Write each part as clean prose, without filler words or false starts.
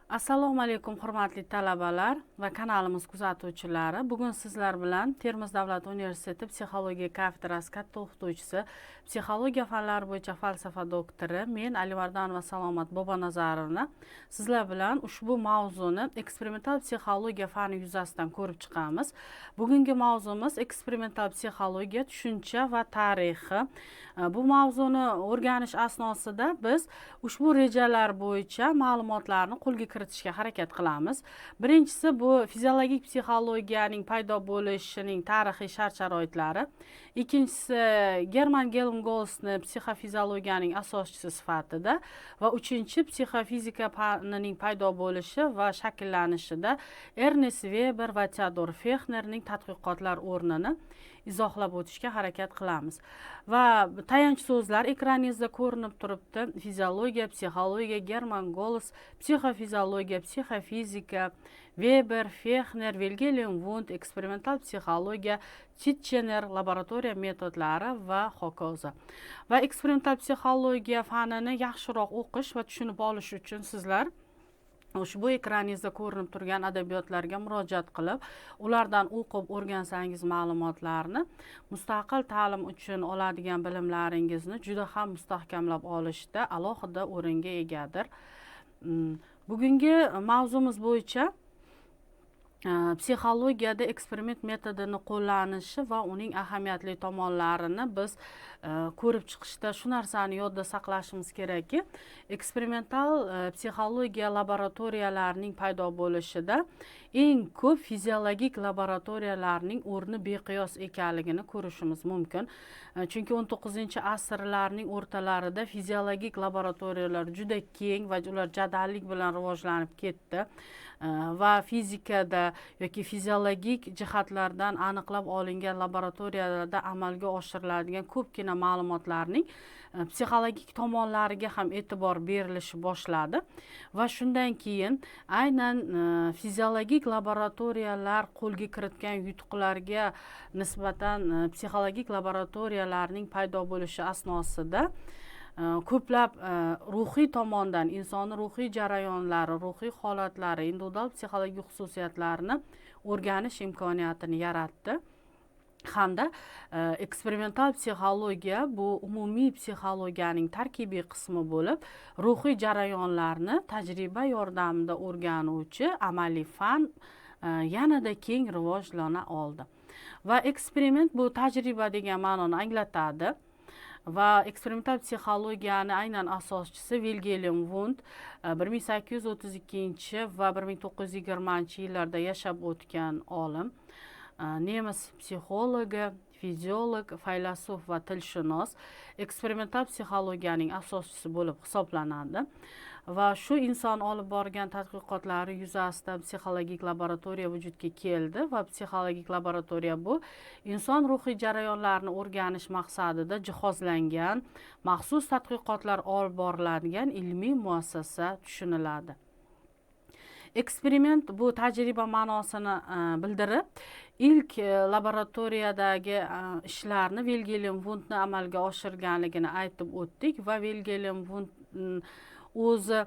Assalomu alaykum, hurmatli talabalar va kanalimiz kuzatuvchilari. Bugun sizlar bilan Termiz davlat universiteti psixologiya kafedrasi katta o'qituvchisi, psixologiya fanlari bo'yicha falsafa doktori men, Alimardonova Salomat Bobonazarovna, sizlar bilan ushbu mavzuni, eksperimental psixologiya fani yuzasidan ko'rib chiqamiz. Bugungi mavzumiz eksperimental psixologiya tushuncha va tarixi. Bu mavzuni o'rganish asnosida biz ushbu rejalar bo'yicha ma'lumotlarni qo'lga kiritishga harakat qilamiz. Birinchisi, bu fiziologik psixologiyaning paydo bo'lishining tarixiy shart sharoitlari. Ikkinchisi, German Gelmgolsni psixofiziologiyaning asoschisi sifatida va uchinchi, psixofizika fanining paydo bo'lishi va shakllanishida Ernest Weber va Teodor Fexnerning tadqiqotlar o'rnini izohlab o'tishga harakat qilamiz. Va tayanch so'zlar ekraningizda ko'rinib turibdi: fiziologiya, psixologiya, German Gols, psixofiziologiya, psixofizika, Weber, Fexner, Vilgelm Vund, eksperimental psixologiya, Titchener, laboratoriya metodlari va hokazo. Va eksperimental psixologiya fanini yaxshiroq o'qish va tushunib olish uchun sizlar ushbu ekraningizda ko'rinib turgan adabiyotlarga murojaat qilib, ulardan o'qib o'rgansangiz, ma'lumotlarni mustaqil ta'lim uchun oladigan bilimlaringizni juda ham mustahkamlab olishda alohida o'ringa egadir. Bugungi mavzumiz bo'yicha psixologiyada eksperiment metodini qo'llanishi va uning ahamiyatli tomonlarini biz ko'rib chiqishda shu narsani yodda saqlashimiz kerakki, eksperimental psixologiya laboratoriyalarining paydo bo'lishida eng ko'p fiziologik laboratoriyalarning o'rni beqiyos ekanligini ko'rishimiz mumkin. Chunki 19-asrlarning o'rtalarida fiziologik laboratoriyalar juda keng va ular jadallik bilan rivojlanib ketdi va fizikada yoki fiziologik jihatlardan aniqlab olingan laboratoriyalarda amalga oshiriladigan ko'pgina ma'lumotlarning psixologik tomonlariga ham e'tibor berilishi boshladi. Va shundan keyin aynan fiziologik laboratoriyalar qo'lga kiritgan yutuqlarga nisbatan psixologik laboratoriyalarning paydo bo'lishi asnosida ko'plab ruhiy tomondan insonni ruhiy jarayonlari, ruhiy holatlari, individual psixologik xususiyatlarini o'rganish imkoniyatini yaratdi. Hamda eksperimental psixologiya bu umumiy psixologiyaning tarkibiy qismi bo'lib, ruhiy jarayonlarni tajriba yordamida o'rganuvchi amaliy fan yanada keng rivojlana oldi. Va eksperiment bu tajriba degan ma'noni anglatadi. Va eksperimental psixologiyani aynan asoschisi Vilgelm Vund 1832 va 1920-yillarda yashab o'tgan olim, nemis psixologi, fiziolog, faylasuf va tilshunos eksperimental psixologiyaning asoschisi bo'lib hisoblanadi. Va shu inson olib borgan tadqiqotlari yuzasidan psixologik laboratoriya vujudga keldi. Va psixologik laboratoriya bu inson ruhiy jarayonlarini o'rganish maqsadida jihozlangan, maxsus tadqiqotlar olib boriladigan ilmiy muassasa tushuniladi. Eksperiment bu tajriba ma'nosini bildirib, ilk laboratoriyadagi ishlarni Vilgelm Vundni amalga oshirganligini aytib o'tdik. Va Vilgelm Vund o'zi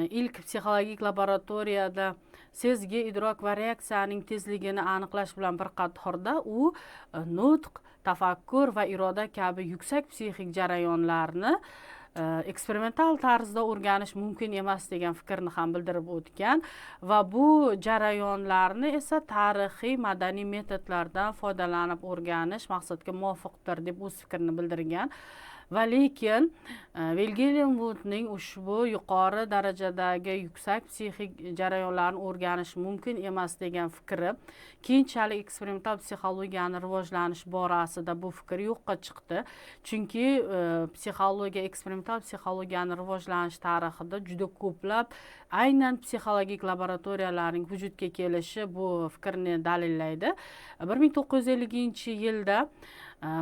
ilk psixologik laboratoriyada sezgi, idrok va reaksiyaning tezligini aniqlash bilan bir qatorda u nutq, tafakkur va iroda kabi yuksak psixik jarayonlarni eksperimental tarzda o'rganish mumkin emas degan fikrni ham bildirib o'tgan va bu jarayonlarni esa tarixiy madaniy metodlardan foydalanib o'rganish maqsadga muvofiqdir deb o'z fikrini bildirgan. Va lekin Vilgelm Vundning ushbu yuqori darajadagi yuksak psixik jarayonlarni o'rganish mumkin emas degan fikri keyinchalik eksperimental psixologiyani rivojlanish borasida bu fikr yo'qqa chiqdi, chunki psixologiya, eksperimental psixologiyani rivojlanish tarixida juda ko'plab aynan psixologik laboratoriyalarning vujudga kelishi bu fikrni dalillaydi. 1950-yilda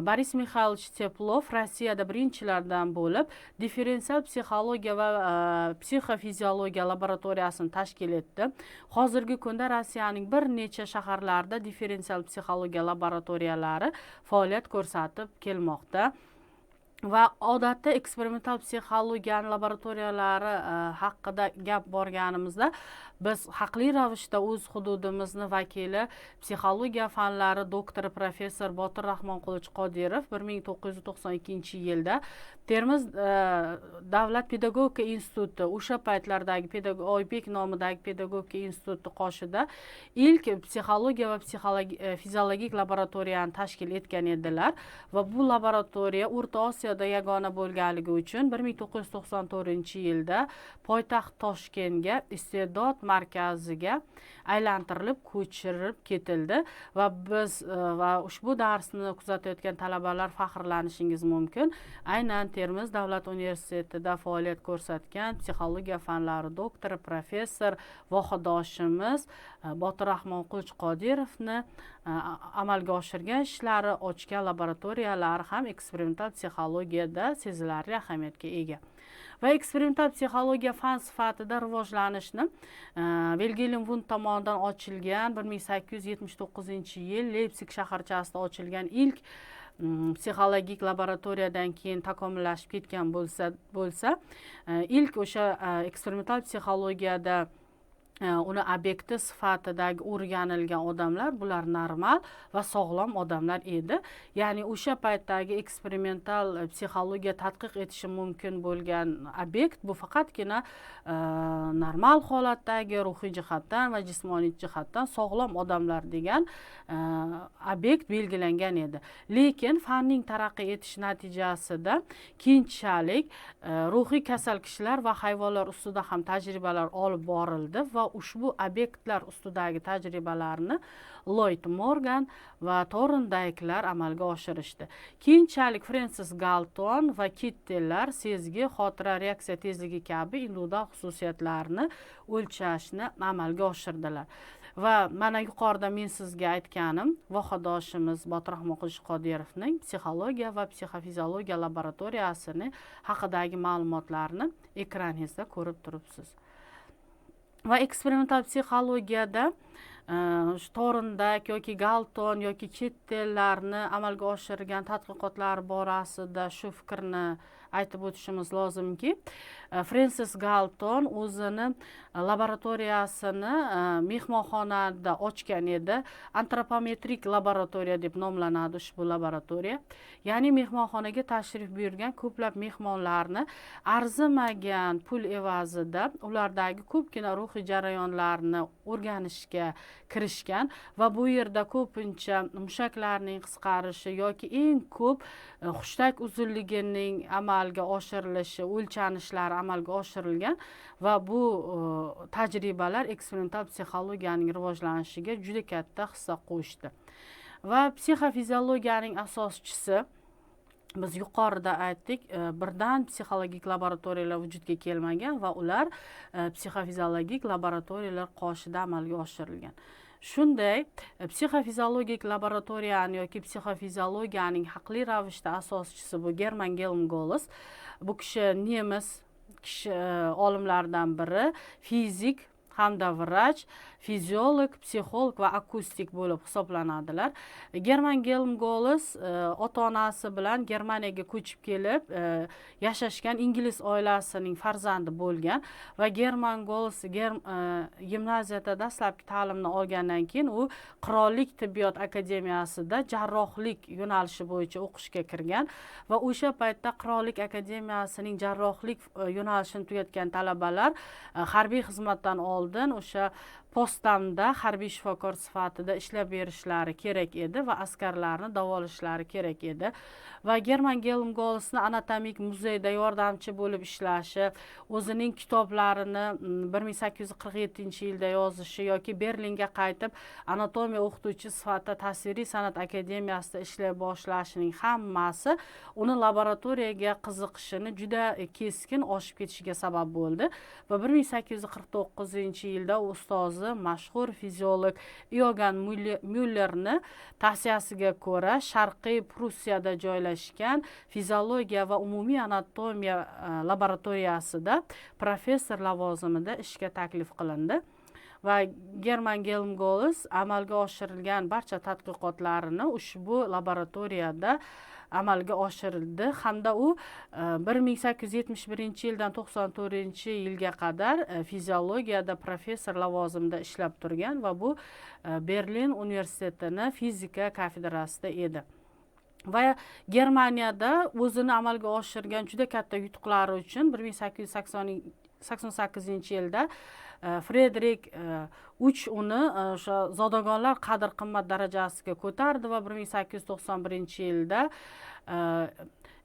Boris Mixaylovich Teplov Rossiyada birinchilardan bo'lib differensial psixologiya va psixofiziologiya laboratoriyasini tashkil etdi. Hozirgi kunda Rossiyaning bir necha shaharlarida differensial psixologiya laboratoriyalari faoliyat ko'rsatib kelmoqda. Va odatda eksperimental psixologiyani laboratoriyalari haqida gap borganimizda biz haqli ravishda o'z hududimizni vakili, psixologiya fanlari doktori, professor Botir Rahmonqulovich Qodirov 1992-yilda Termiz davlat pedagogika instituti, o'sha paytlardagi Oybek nomidagi pedagogika instituti qoshida ilk psixologiya va fiziologik laboratoriyani tashkil etgan edilar. Va bu laboratoriya O'rta Osiyoda yagona bo'lganligi uchun 1994-yilda poytaxt Toshkentga, Iste'dod markaziga aylantirilib, ko'chirib ketildi. Va biz va ushbu darsni kuzatayotgan talabalar faxrlanishingiz mumkin, aynan Termiz davlat universitetida faoliyat ko'rsatgan psixologiya fanlari doktori, professor vohadoshimiz Botir Rahmonqulovich Qodirovni amalga oshirgan ishlari, ochgan laboratoriyalari ham eksperimental psixologiyada sezilarli ahamiyatga ega. Va eksperimental psixologiya fan sifatida rivojlanishni Vilgelm Vund tomonidan ochilgan, 1879-yil Leypsig shaharchasida ochilgan ilk psixologik laboratoriyadan keyin takomillashib ketgan bo'lsa, ilk o'sha eksperimental psixologiyada uni obyekti sifatidagi o'rganilgan odamlar, bular normal va sog'lom odamlar edi. Ya'ni o'sha paytdagi eksperimental psixologiya tadqiq etishi mumkin bo'lgan obyekt bu faqatgina normal holatdagi, ruhiy jihatdan va jismoniy jihatdan sog'lom odamlar degan obyekt belgilangan edi. Lekin fanning taraqqiy etishi natijasida keyinchalik ruhiy kasal kishilar va hayvonlar ustida ham tajribalar olib borildi va ushbu obyektlar ustidagi tajribalarni Lloyd Morgan va Torndayklar amalga oshirishdi. Keyinchalik Frensis Galton va Kittellar sezgi, xotira, reaksiya tezligi kabi individual xususiyatlarni o'lchashni amalga oshirdilar. Va mana yuqorida men sizga aytganim, vohadoshimiz Botir Rahmonqulovich Qodirovning psixologiya va psixofiziologiya laboratoriyasini haqidagi ma'lumotlarni ekraningizda ko'rib turibsiz. Va eksperimental psixologiyada Torndak yoki Galton yoki Kittellarni amalga oshirgan tadqiqotlar borasida shu fikrni aytib o'tishimiz lozimki, Frensis Galton o'zini laboratoriyasini mehmonxonada ochgan edi. Antropometrik laboratoriya deb nomlanadi ushbu laboratoriya. Ya'ni mehmonxonaga tashrif buyurgan ko'plab mehmonlarni arzimagan pul evazida ulardagi ko'pgina ruhiy jarayonlarni o'rganishga kirishgan. Va bu yerda ko'pincha mushaklarning qisqarishi yoki eng ko'p hushtak uzunligining amalga oshirilishi, o'lchanishlari amalga oshirilgan. Va bu tajribalar eksperimental psixologiyaning rivojlanishiga juda katta hissa qo'shdi. Va psixofiziologiyaning asoschisi, biz yuqorida aytdik, birdan psixologik laboratoriyalar vujudga kelmagan va ular psixofiziologik laboratoriyalar qoshida amalga oshirilgan. Shunday psixofiziologik laboratoriyani yoki psixofiziologiyaning haqli ravishda asoschisi bu German Gelmgols. Bu kishi nemis kishi olimlaridan biri, fizik hamda vrach, fiziolog, psixolog va akustik bo'lib hisoblanadilar. German Gelmgols ota-onasi bilan Germaniyaga ko'chib kelib yashashgan ingliz oilasining farzandi bo'lgan. Va German Golos gimnaziyada dastlabki ta'limni olgandan keyin u Qirollik tibbiyot akademiyasida jarrohlik yo'nalishi bo'yicha o'qishga kirgan. Va o'sha paytda Qirollik akademiyasining jarrohlik yo'nalishini tugatgan talabalar harbiy xizmatdan oldin o'sha Potsdamda harbiy shifokor sifatida ishlab berishlari kerak edi va askarlarni davolashlari kerak edi. Va German Gelmgolsni anatomik muzeyda yordamchi bo'lib ishlashi, o'zining kitoblarini 1847-yilda yozishi yoki Berlinga qaytib anatomiya o'qituvchi sifatida tasviriy san'at akademiyasida ishlay boshlashining hammasi uni laboratoriyaga qiziqishini juda keskin oshib ketishiga sabab bo'ldi. Va 1849-yilda ustozi mashhur fiziolog Iogan Myullerni tavsiyasiga ko'ra Sharqiy Prussiyada joylashgan fiziologiya va umumiy anatomiya laboratoriyasida professor lavozimida ishga taklif qilindi. Va German Gelmgols amalga oshirilgan barcha tadqiqotlarini ushbu laboratoriyada amalga oshirildi hamda u 1871-yildan 94-yilga qadar fiziologiyada professor lavozimida ishlab turgan va bu Berlin universitetini fizika kafedrasida edi. Va Germaniyada o'zini amalga oshirgan juda katta yutuqlari uchun 1888-yilda Frederik III uni o'sha zodagonlar qadr qimmat darajasiga ko'tardi va 1891-yilda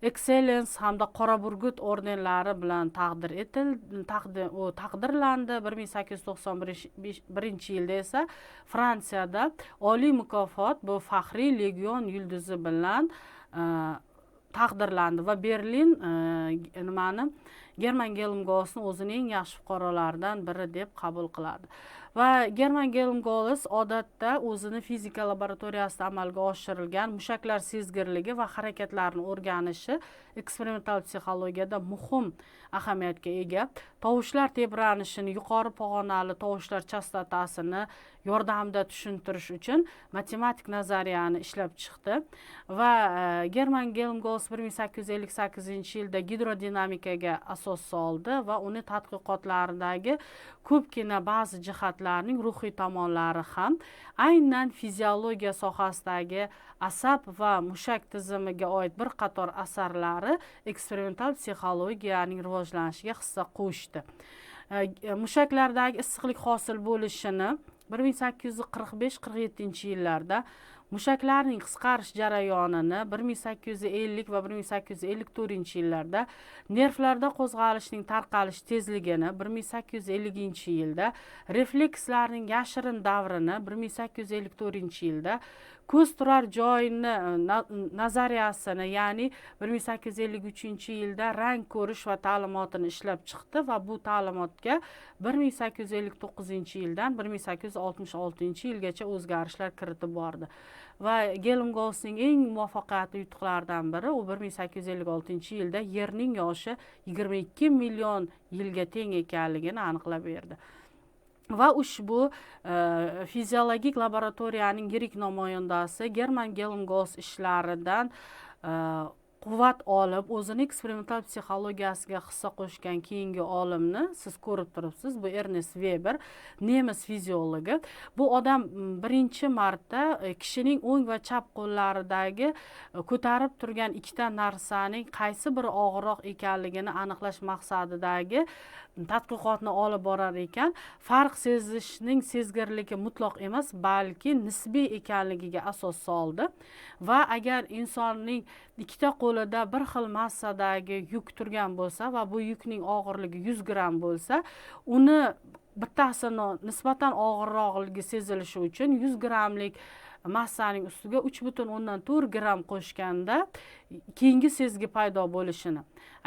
Excellence hamda Qora burgut ordenlari bilan taqdir etildi, u taqdirlandi. 1891-yilda esa Fransiyada oliy mukofot, bu faxriy legion yulduzi bilan taqdirlandi va Berlin nimani, German Gelmgolsni o'zining eng yaxshi fuqarolaridan biri deb qabul qiladi. Va German Gelmgols odatda o'zini fizika laboratoriyasida amalga oshirilgan mushaklar sezgirligi va harakatlarni o'rganishi eksperimental psixologiyada muhim ahamiyatga ega. Tovushlar tebranishini yuqori pog'onali tovushlar chastotasini yordamida tushuntirish uchun matematik nazariyani ishlab chiqdi. Va German Gelmgols 1858-yilda gidrodinamikaga asos soldi va uni tadqiqotlaridagi ko'pgina ba'zi jihatlarning ruhiy tomonlari ham aynan fiziologiya sohasidagi asab va mushak tizimiga oid bir qator asarlari eksperimental psixologiyaning rivojlanishiga hissa qo'shdi. Mushaklardagi issiqlik hosil bo'lishini 1845-47 yillarda, mushaklarning qisqarish jarayonini 1850 va 1854-yillarda, nervlarda qo'zg'alishning tarqalish tezligini 1850-yilda, reflekslarning yashirin davrini 1854-yilda, ko'z turar joyini nazariyasini, ya'ni 1853-yilda rang ko'rish va ta'limotini ishlab chiqdi va bu ta'limotga 1859-yildan 1866-yilgacha o'zgarishlar kiritib bordi. Va Gelmgolsning eng muvaffaqiyatli yutuqlaridan biri, u 1856-yilda Yerning yoshi 22 million yilga teng ekanligini aniqlab berdi. Va ushbu fiziologik laboratoriyaning yirik namoyandasi German Gelmgols ishlaridan quvvat olib, o'zini eksperimental psixologiyasiga hissa qo'shgan keyingi olimni siz ko'rib turibsiz. Bu Ernest Weber, nemis fiziologi. Bu odam birinchi marta kishining o'ng va chap qo'llaridagi ko'tarib turgan ikkita narsaning qaysi biri og'irroq ekanligini aniqlash maqsadidagi tadqiqotni olib borar ekan, farq sezishning sezgirligi mutlaq emas, balki nisbiy ekanligiga asos soldi. Va agar insonning ikkita qo'lida bir xil massadagi yuk turgan bo'lsa va bu yukning og'irligi 100 gramm bo'lsa, uni bittasini nisbatan og'irroqligi sezilishi uchun 100 grammlik massaning ustiga 3,4 gramm qo'shganda keyingi sezgi paydo bo'lishini,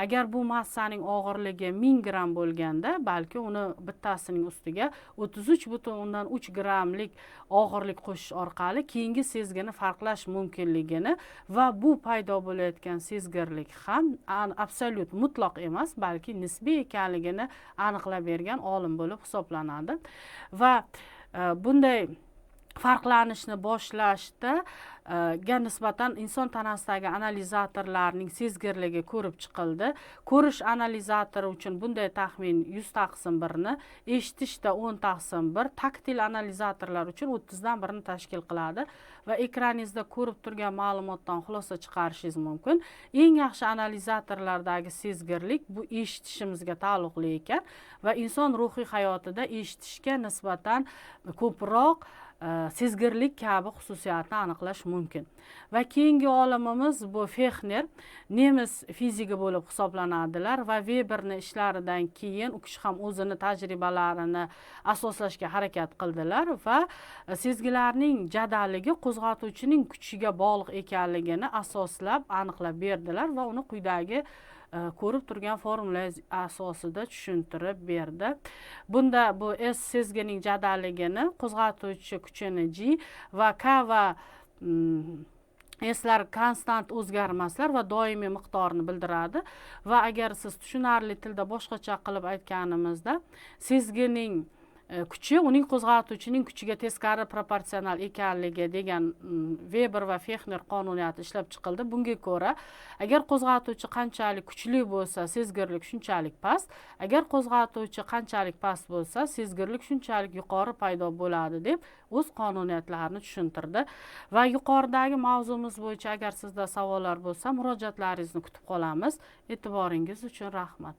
agar bu massaning og'irligi 1000 gramm bo'lganda, balki uni bittasining ustiga 33,3 grammlik og'irlik qo'shish orqali keyingi sezgini farqlash mumkinligini va bu paydo bo'layotgan sezgirlik ham absolyut, mutlaq emas, balki nisbiy ekanligini aniqlab bergan olim bo'lib hisoblanadi. Va bunday farqlanishni boshlashda ga nisbatan inson tanasidagi analizatorlarning sezgirligi ko'rib chiqildi. Ko'rish analizatori uchun bunday taxmin 100 taqsim 1ni, eshitishda 10 taqsim 1, taktil analizatorlar uchun 1/30ni tashkil qiladi. Va ekraningizda ko'rib turgan ma'lumotdan xulosa chiqarishingiz mumkin: eng yaxshi analizatorlardagi sezgirlik bu eshitishimizga taalluqli ekan va inson ruhiy hayotida eshitishga nisbatan ko'proq sezgirlik kabi xususiyatni aniqlash mumkin. Va keyingi olimimiz bu Fexner, nemis fizigi bo'lib hisoblanadilar. Va Weberni ishlaridan keyin u kishi ham o'zini tajribalarini asoslashga harakat qildilar va sezgilarning jadalligi qo'zg'atuvchining kuchiga bog'liq ekanligini asoslab, aniqlab berdilar va uni quyidagi ko'rib turgan formula asosida tushuntirib berdi. Bunda bu S sezgining jadalligini, qo'zg'atuvchi kuchini G va K va Slar konstant, o'zgarmaslar va doimiy miqdorini bildiradi. Va agar siz tushunarli tilda boshqacha qilib aytganimizda, sezgining kuchi uning qo'zg'atuvchining kuchiga teskari proporsional ekanligi degan Weber va Fexner qonuniyati ishlab chiqildi. Bunga ko'ra, agar qo'zg'atuvchi qanchalik kuchli bo'lsa, sezgirlik shunchalik past, agar qo'zg'atuvchi qanchalik past bo'lsa, sezgirlik shunchalik yuqori paydo bo'ladi deb o'z qonuniyatlarini tushuntirdi. Va yuqoridagi mavzumiz bo'yicha agar sizda savollar bo'lsa, murojaatlaringizni kutib qolamiz. E'tiboringiz uchun rahmat.